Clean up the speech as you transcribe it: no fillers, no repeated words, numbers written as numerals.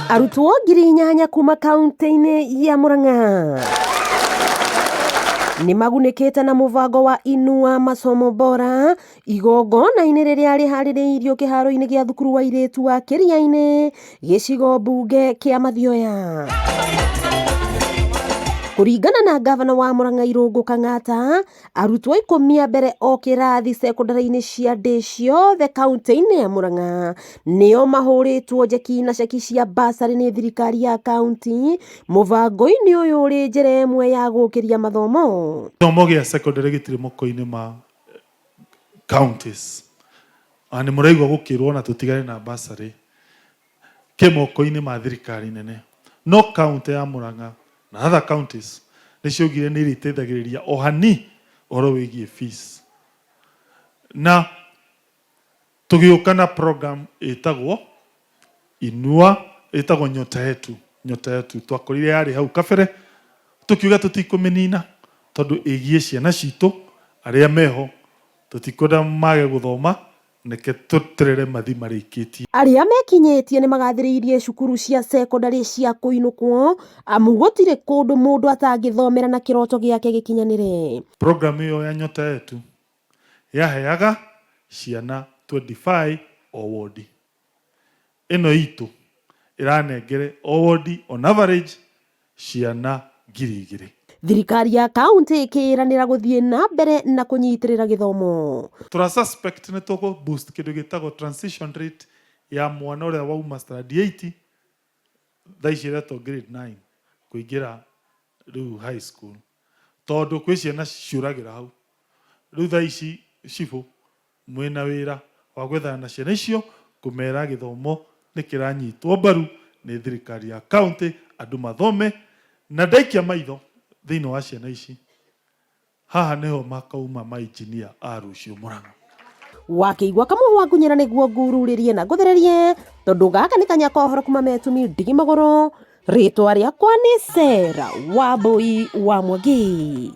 Arutwo 8,000 kuma kaunti-inĩ ya Murang'a nĩ magunĩkĩte na mũbango wa Inua Masomo Bora igongona-inĩ rĩrĩa rĩharĩrĩirio kĩharo-inĩ gĩa thukuru wa airĩtu wa Kĩria-inĩ gĩcigo mbunge kĩa Mathioya. Kũringana na ngavana wa Murang'a Irũngũ Kang'ata, arutwo 10 a mbere o kĩrathi cekondarĩ-inĩ cia ndĩ ciothe kaunti-inĩ ya Murang'a nĩo mahũrĩtwo njeki na ceki cia basarĩ nĩ thirikari ya kaunti mũbango-inĩ ũyũ ũrĩ njĩra ĩmwe ya gũkĩria mathomo. Gĩthomo gĩa cekondarĩ gĩtirĩ moko-inĩ ma counties. Na nĩ mũraigua gũkĩrwo ona tũtigane na basarĩ kĩ moko-inĩ ma thirikari nene. No county ya Murang'a na other counties nĩ ciaugire nĩ irĩteithagĩrĩria o hani ũhoro wĩgiĩ fees. Na tũgĩũka na program ĩtagwo Inua, ĩtagwo Nyota Yetu. Nyota Yetu twakorire yarĩ hau kabere, tũkiuga tũtikũmĩnina tondũ ĩgiĩ ciana citũ arĩa meho, tũtikwenda mage gũthoma, reke tũterere mathi marĩkĩtie. Arĩa mekinyĩtie nĩ magathĩrĩirie cukuru cia cekondarĩ cia kũinũkwo amu gũtirĩ kũndũ mũndũ atangĩthomera na kĩroto gĩake gĩkinyanĩre. Program ĩyo ya Nyota Yetu yaheaga ciana 25 o wodi. Ĩno itũ ĩranengere o wodi on average ciana 2,000. Thirikari ya kaunti ĩkĩĩranĩra gũthiĩ na mbere na kũnyitĩrĩra gĩthomo. Tũra suspect nĩ tũkũ boost kĩndũ gĩtagwo transition rate ya mwana ũrĩa wauma standard 8 thaa ici ĩretwo grade 9 kũingĩra rĩu high school, tondũ kwĩ ciana ciũragĩra hau. Rĩu thaa ici cibũ mwĩna wĩra wa gwethana na ciana icio kũmera gĩthomo nĩ kĩranyitwo mbaru nĩ thirikari ya county, andũ mathome. Na ndaikia maitho thĩinĩ wa ciana ici, haha nĩho makauma ma engineer a rũciũ Murang'a. Wakĩigua kamũhwa ngunyĩra nĩguo ngururĩrie na ngũthererie, tondũ gaka nĩ kanya ka ũhoro kuma metumi ndigi magũrũ. Rĩtwa rĩakwa nĩ Sarah Wambui wa Mwangi.